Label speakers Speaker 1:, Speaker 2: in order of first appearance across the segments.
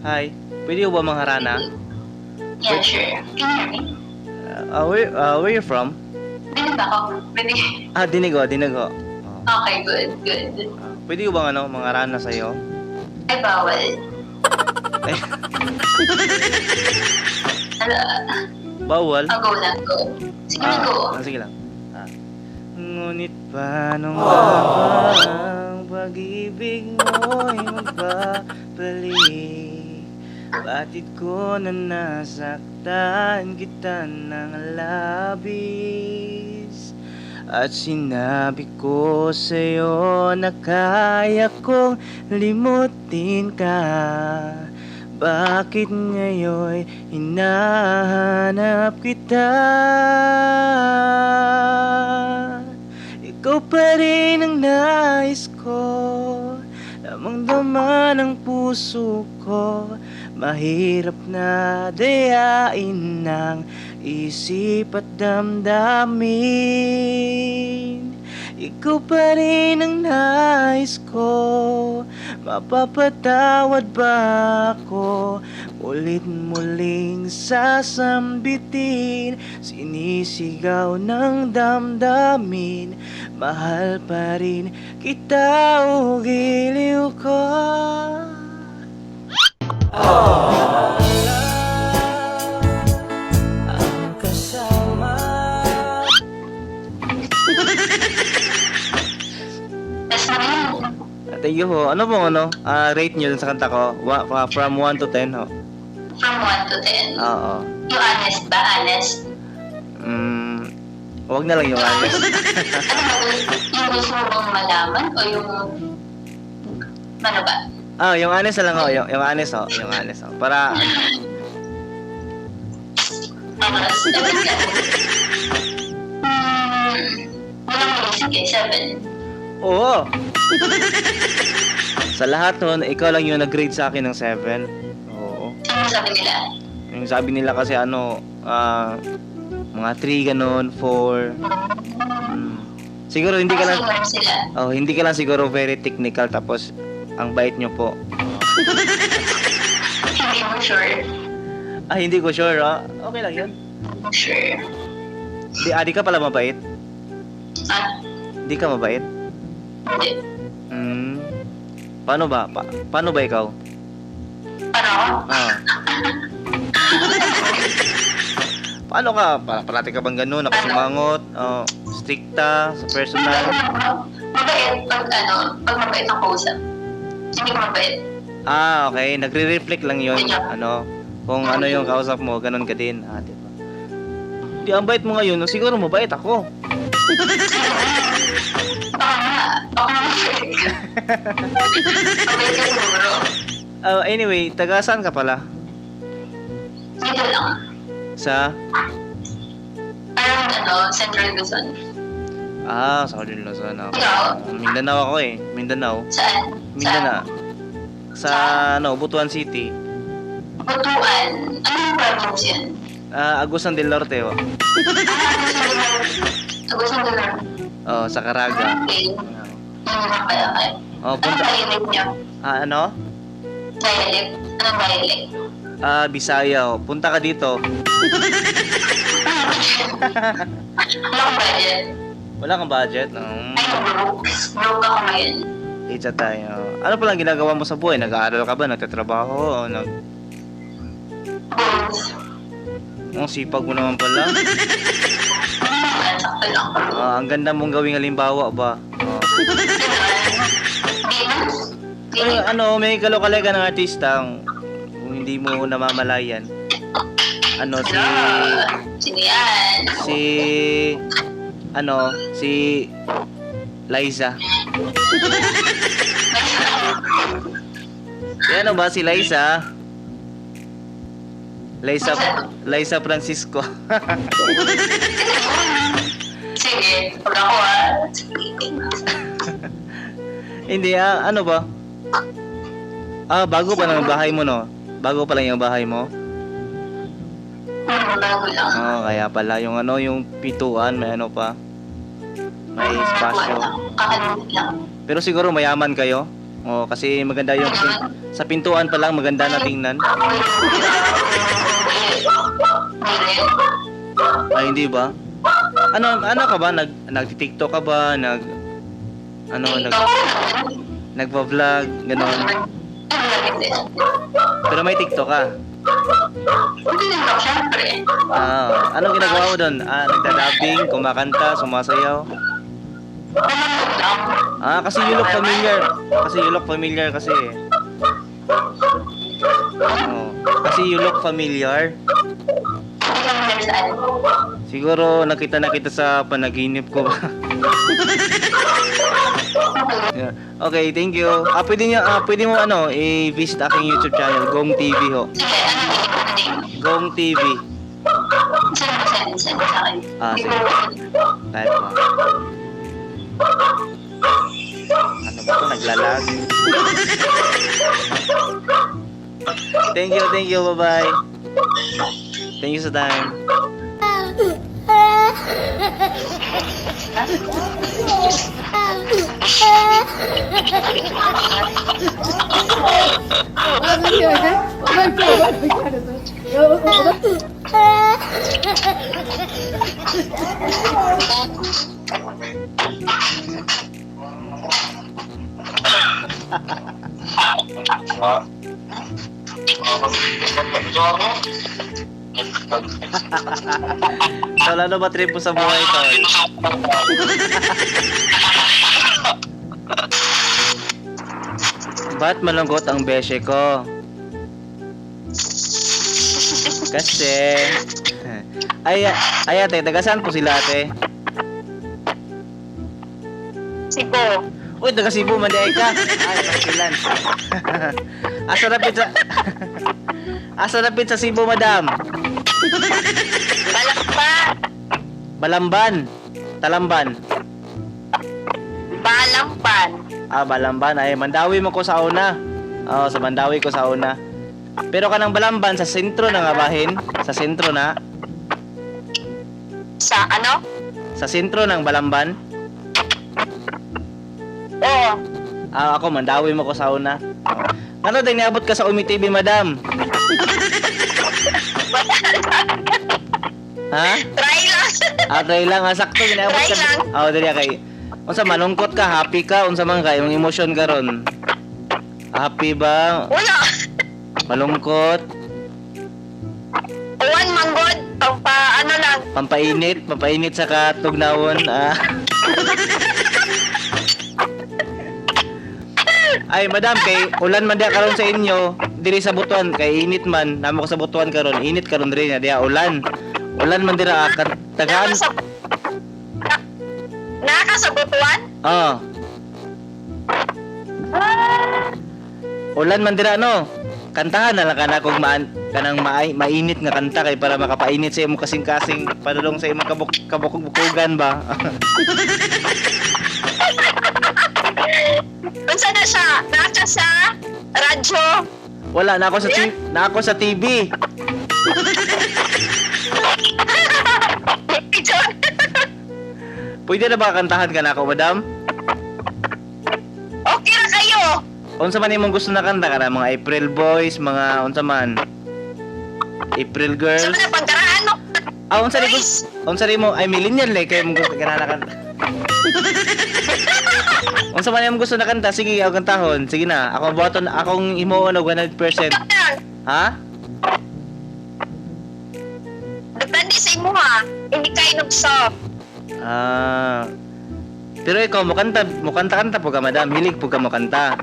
Speaker 1: Hi. Pwede ba mangharana?
Speaker 2: Yeah, sure. Can you hear me?
Speaker 1: Where you from?
Speaker 2: Dinig ako. Pwede.
Speaker 1: Ah, dinig ho, dinig ho. Oh.
Speaker 2: Okay, good, good.
Speaker 1: Ah, pwede ko bang ano, mangharana sa'yo?
Speaker 2: Ay, bawal.
Speaker 1: Ay,
Speaker 2: Ano,
Speaker 1: bawal?
Speaker 2: Oh, go lang, go. Sige na,
Speaker 1: Ah,
Speaker 2: go.
Speaker 1: ah, sige lang. Ah. Ngunit paano nga ba ang pag-ibig mo'y magbabalik? Batid ko na nasaktan kita ng labis. At sinabi ko sa'yo na kaya kong limutin ka. Bakit ngayon'y hinahanap kita? Ikaw pa rin ang nais ko, lamang dama ng puso ko. Mahirap na dayain ng isip at damdamin. Ikaw pa rin ang nais ko. Mapapatawad ba ako? Mulit muling sasambitin, sinisigaw ng damdamin. Mahal pa rin kita, o giliw ko. Ang kasama.
Speaker 2: Best na yun.
Speaker 1: Thank you ho. Ano pong ano? Ah, rate nyo dun sa kanta ko? From 1 to 10 ho.
Speaker 2: From 1 to 10.
Speaker 1: Oo.
Speaker 2: Yung honest ba? Honest?
Speaker 1: Wag na lang yung honest.
Speaker 2: Ano ba? Yung gusto mo bang malaman? O yung... Ano ba?
Speaker 1: Ah, yung honest na lang ho. Yung honest ho. Yung honest ho. Para,
Speaker 2: Ano? 7 ka. Walang music eh. 7.
Speaker 1: Oo. Sa lahat nun, ikaw lang yung nag-grade sa akin ng 7. Oo.
Speaker 2: Ano sabi nila?
Speaker 1: Yung sabi nila kasi ano, mga 3 ganun, 4. Siguro hindi ka lang,
Speaker 2: Singer sila.
Speaker 1: oh, hindi ka lang siguro very technical, tapos ang bait nyo po.
Speaker 2: Hindi mo sure.
Speaker 1: Ah, hindi ko sure, ah. Okay lang yun.
Speaker 2: Sure.
Speaker 1: Di, ah, di ka pala mabait?
Speaker 2: Ah,
Speaker 1: Di ka mabait?
Speaker 2: hindi.
Speaker 1: Paano ba? Paano ba ikaw?
Speaker 2: Paano ako?
Speaker 1: Ah. Paano ka? Parati ka bang ganun? Nakasimangot? Oh, strikta sa personal?
Speaker 2: Mabait pag ano, pag mabait ang kausap. Hindi ko mabait.
Speaker 1: Ah, okay. Nagre-reflect lang yun. Ano, kung ano yung kausap mo, ganun ka din. Ah, di ba? Di, ang bait mo ngayon, siguro mabait ako.
Speaker 2: Baka nga, baka mabait ka. Mabait ka siguro.
Speaker 1: Ah, anyway, taga saan ka pala?
Speaker 2: Dito lang.
Speaker 1: Sa?
Speaker 2: Parang ano, Central Luzon.
Speaker 1: Ah, sa Southern Luzon. Okay.
Speaker 2: Ikaw?
Speaker 1: Mindanao ako eh. Mindanao.
Speaker 2: Saan?
Speaker 1: Mindanao. Sa, ano, Butuan City.
Speaker 2: Butuan. Anong province yun?
Speaker 1: Ah, Agusan del Norte, oh.
Speaker 2: Ah, Agusan del Norte. Agusan del Norte.
Speaker 1: Oh, sa Caraga.
Speaker 2: Okay. Okay.
Speaker 1: Oh,
Speaker 2: Anong
Speaker 1: punta.
Speaker 2: dialect niyo?
Speaker 1: Ah, ano?
Speaker 2: Dialect? Anong dialect?
Speaker 1: Ah, Bisaya, oh. Punta ka dito.
Speaker 2: Wala akong budget.
Speaker 1: Wala kang budget.
Speaker 2: Ay, broke. Broke ako ngayon.
Speaker 1: Itcha tayo. Ano palang ginagawa mo sa buhay? Nag-aaral ka ba? Nagtatrabaho? O nag...
Speaker 2: Both.
Speaker 1: Ang sipag mo naman pala.
Speaker 2: Hindi naman, sakto lang.
Speaker 1: Ah, ang ganda mong gawing halimbawa ba? Oh.
Speaker 2: Ganun. Hindi na. Hindi.
Speaker 1: Pero ano, may kalokalay ka ng artista kung hindi mo namamalayan. Ano, si...
Speaker 2: Ah, sino yan?
Speaker 1: Si... Ano, si... Liza. Si ano ba? Si Liza? Liza, Liza Francisco.
Speaker 2: Sige, pag ako ah.
Speaker 1: Hindi, ah, ano ba? Ah, bago pa lang ang bahay mo, no? Bago pa lang yung bahay mo?
Speaker 2: Bago lang.
Speaker 1: Oo, kaya pala yung ano, yung pituan, may ano pa. May espasyo.
Speaker 2: Kakalimut lang.
Speaker 1: Pero siguro mayaman kayo? Oh, kasi maganda yung sa pintuan pa lang maganda na tingnan.
Speaker 2: Hindi.
Speaker 1: Ay, hindi ba? Ano ano ka ba? Nag-TikTok ka ba? Nag ano nag nagva-vlog, ganon.
Speaker 2: Hindi.
Speaker 1: Pero may TikTok ka.
Speaker 2: Hindi din ako, syempre.
Speaker 1: Ah, anong ginagawa mo doon? Ah, nagda-dubbing, kumakanta, sumasayaw.
Speaker 2: Nanonood lang.
Speaker 1: Ah, kasi you look familiar. Kasi you look familiar kasi eh. Oh, kasi you look familiar.
Speaker 2: Hindi kami saan.
Speaker 1: Siguro nakita na kita sa panaginip ko ba. Yeah. Okay, thank you. Ah, pwede mo ano, i-visit aking YouTube channel, Gong TV ho.
Speaker 2: Sige, ano name?
Speaker 1: Gong TV.
Speaker 2: Send mo, send, send sa akin.
Speaker 1: Ah,
Speaker 2: Hindi
Speaker 1: sige. Type mo. Ano ba ito? Naglalag. Thank you, thank you. Bye-bye. Thank you sa time. Tol, ano ba trip mo sa buhay, tol? Ba't malungkot ang beshe ko? Kasi... Ay, ay ate, taga saan po sila ate?
Speaker 2: Cebu.
Speaker 1: Uy, taga Cebu, mandiay ka. Ay, pasilan. Asa napit sa... Asa napit sa Cebu, madam?
Speaker 2: Balamban.
Speaker 1: Balamban. Talamban.
Speaker 2: Balamban.
Speaker 1: Ah, Balamban. Ay, Mandawi mo ko sa una. Oo, sa Mandawi ko sa una. Pero kanang Balamban, sa sentro na nga bahin. Sa sentro na.
Speaker 2: Sa ano?
Speaker 1: Sa sentro ng Balamban.
Speaker 2: Oo.
Speaker 1: Ah, ako, Mandawi mo ko sa una. Ano din niabot ka sa Umi TV, madam? Ha?
Speaker 2: Try lang.
Speaker 1: Ah, try lang. Ah, sakto, ginaabot
Speaker 2: Try
Speaker 1: ka.
Speaker 2: lang.
Speaker 1: Ah, dali kay. Unsa malungkot ka, happy ka, unsa man kay imong emosyon karon? Happy ba?
Speaker 2: Wala.
Speaker 1: Malungkot?
Speaker 2: Uwan manggod. Pampa ano lang.
Speaker 1: Pampainit, pampainit sa katugnawon. Ah. Ay, madam, kay ulan man diya karon sa inyo, diri sa Butuan kay init man, namo ko sa Butuan karon, init karon diri na diya ulan. Ulan man dira ah, tagaan.
Speaker 2: Naka sa Naka sa Butuan?
Speaker 1: Oh. Ulan man dira no. Kantahan na lang kana kung maan kanang mainit nga kanta kay para makapainit sa imong kasing-kasing padulong sa imong kabukog-bukugan ba.
Speaker 2: Unsa na siya? Naka sa radyo.
Speaker 1: Wala na ako sa na ako sa TV.
Speaker 2: Picture.
Speaker 1: Pwede na ba kantahan ka na ako, madam?
Speaker 2: Okay ra kayo.
Speaker 1: Unsa man imong gusto na kanta kana mga April Boys, mga unsa man? April
Speaker 2: Sa
Speaker 1: Girls.
Speaker 2: mga pagkaraan mo.
Speaker 1: Ah, unsa ni
Speaker 2: Boys.
Speaker 1: unsa ni mo ay millennial eh kay mong gusto kana na kanta. Unsa man imong gusto na kanta? Sige, ako kantahon. Sige na. Ako button akong himuon og 100%.
Speaker 2: Lang.
Speaker 1: Ha?
Speaker 2: Depende sa imo ha. Hindi kayo nag-soft.
Speaker 1: Ah. Pero ikaw mo kanta-kanta po ka, madam. Hilig po ka mo kanta.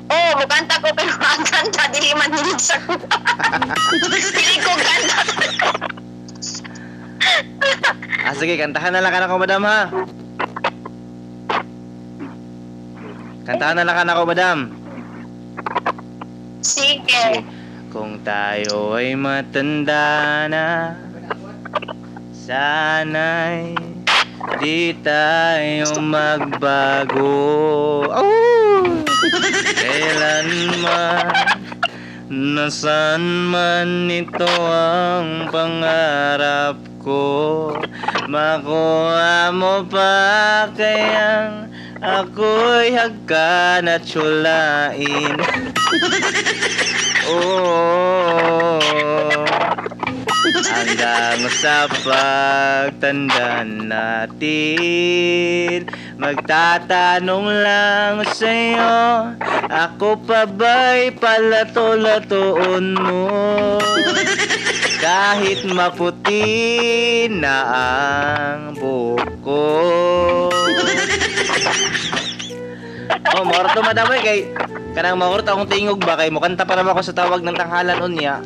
Speaker 2: Oo, oh, mukanta ko pero ang kanta dili man hilig sa ko. Dili ko kanta.
Speaker 1: Ah, sige, kantahan na lang ka na ko, madam, ha? Kantahan na lang ka na ko, madam.
Speaker 2: Sige.
Speaker 1: Kung tayo ay matanda na, sana'y di tayo magbago. Oh! Kailanman, nasaan man ito ang pangarap ko, makuha mo pa kayang Ako'y hagkan at sulain. Oo. Hanggang sa pagtanda natin, magtatanong lang sa'yo, ako pa ba'y palato-latoon mo? Kahit maputi na ang buhok ko. Oh, maurot to, madam, eh, kay kanang maurot akong tingog ba kay mukanta pa naman ako sa tawag ng tanghalan unya.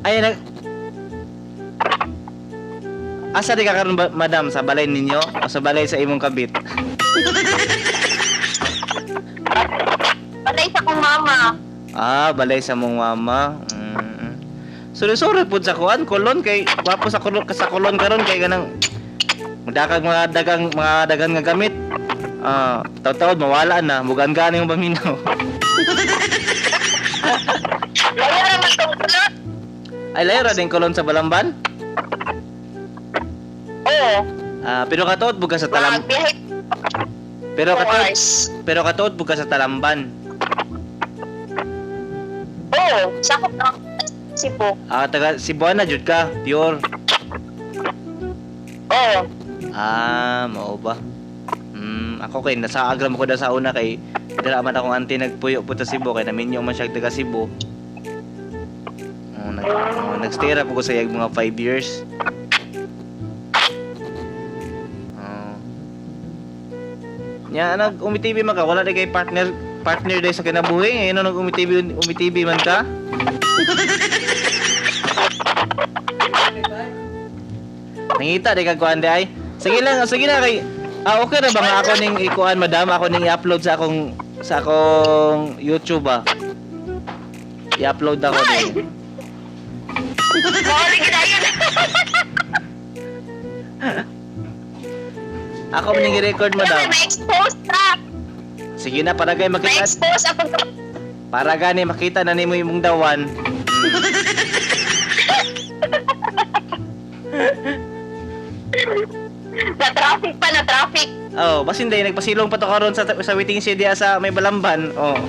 Speaker 1: Ay, asa di ka karon ba, madam, sa balay ninyo o sa balay sa imong kabit?
Speaker 2: Patay sa kong mama.
Speaker 1: Ah, balay sa mong mama. Sorry, sorry pud sa kuan, kolon kay gwapo sa kolon karon kay kanang mudakag mga dagan nga gamit. Ah, taw-tawod mawala na, mugaan-gaan yung paminaw.
Speaker 2: Layo naman tong kulot.
Speaker 1: Ay, layo ra din kolon sa Balamban?
Speaker 2: Oo.
Speaker 1: Ah, pero katuod buka sa talam
Speaker 2: Magbiyahe
Speaker 1: pero
Speaker 2: 2
Speaker 1: katuod
Speaker 2: hours.
Speaker 1: pero katuod buka sa Talamban.
Speaker 2: Oo. Sakop ang Cebu.
Speaker 1: Ah, taga Cebuana jud ka, pure.
Speaker 2: Oo.
Speaker 1: Ah, mao ba? Ako kay nasa agram ko da sa una kay dira man akong auntie nagpuyo po sa Cebu kay naminyo man siya taga Cebu. Oh, nagstay ra po ko sa iyang mga 5 years. Oh. Nya nag umitibi man ka, wala di kay partner partner day sa kinabuhi. Ngayon nag umitibi umitibi man ka. Nangita di ka kuan di ay. Sige lang, sige na kay. Ah, okay ra ba nga ako ning ikuan, madam, ako ning i-upload sa akong YouTube ah. I-upload ako ni.
Speaker 2: Mao gid ayun.
Speaker 1: Ako man ning i-record, madam.
Speaker 2: Ma-expose ka.
Speaker 1: Sige na para gay makita
Speaker 2: Ma-expose ang pagka
Speaker 1: para gani makita na nimo imong dawan.
Speaker 2: Na traffic pa, na traffic.
Speaker 1: Oh, basin day nagpasilong pa to karon sa waiting shed diya sa may Balamban. Oh.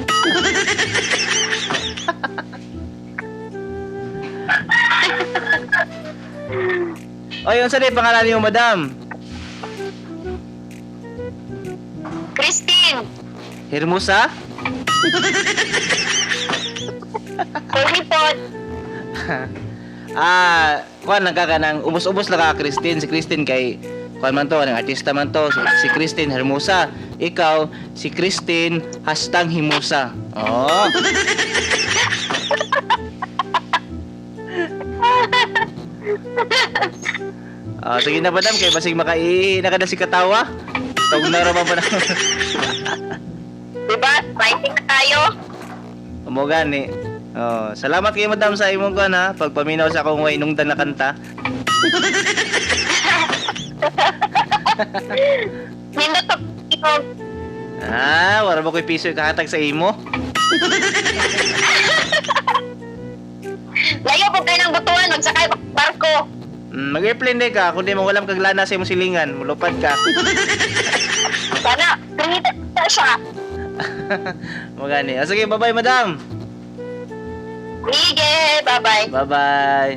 Speaker 1: Oy, unsa day pangalan nimo, madam?
Speaker 2: Christine,
Speaker 1: Hermosa?
Speaker 2: Kuripot.
Speaker 1: Ah, kuan lang ka kanang ubos-ubos lang ka Christine, si Christine kay kuan man to, kanang artista man to, si Christine Hermosa. Ikaw, si Christine hashtag Himusa. Oh. Ah, sige na, madam, kay basig makaihi na ka na si katawa. Tawag na ra ba na.
Speaker 2: Diba? Fighting na tayo.
Speaker 1: Amo gani. Oh, salamat kay madam sa imong kuan ha, pagpaminaw sa akong way nungdan na kanta.
Speaker 2: Nindot to ikaw.
Speaker 1: Ah, wala ba ko'y piso ikahatag sa imo?
Speaker 2: Layo po kayo ng butuan, magsakay pa barko.
Speaker 1: Mag-airplane day ka, kundi mo walang kaglana sa imong silingan, mulupad ka.
Speaker 2: Sana, kumita na siya.
Speaker 1: Magani. Ah, sige, bye-bye, madam.
Speaker 2: Sige, bye-bye.
Speaker 1: Bye-bye.